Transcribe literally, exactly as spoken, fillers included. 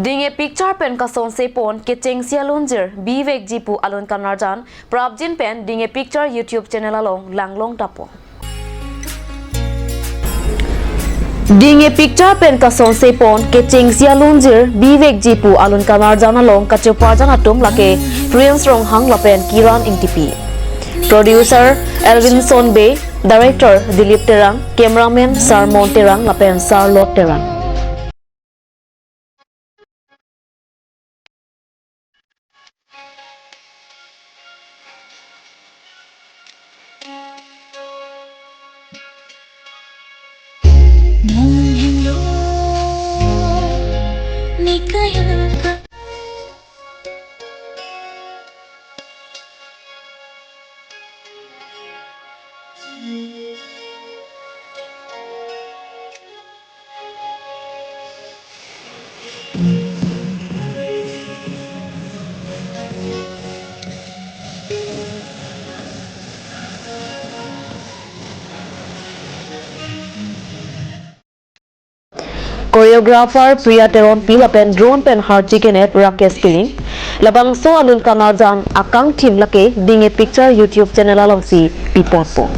Ding a Picture pen kasonse pon kechengsi alunjir bivekji pu alun kanarjan prapjin pen Ding a Picture YouTube channel along langlong tapo. Ding a Picture pen kasonse pon kechengsi alunjir bivekji pu alun kanarjan along kachoparjan atum lake Prince Ronghang lapen Kiran Ingtipi. Producer Elvinson Bey, Director Dilip Terang, Cameraman Sarmon Terang lapen Sarlok Terang. Choreographer Priya Teronpi lapen drone pen harchi kenet Rakesh Piling. Labangso alun kanarjan akangthim lake Ding a Picture YouTube channel alongsi piponpo.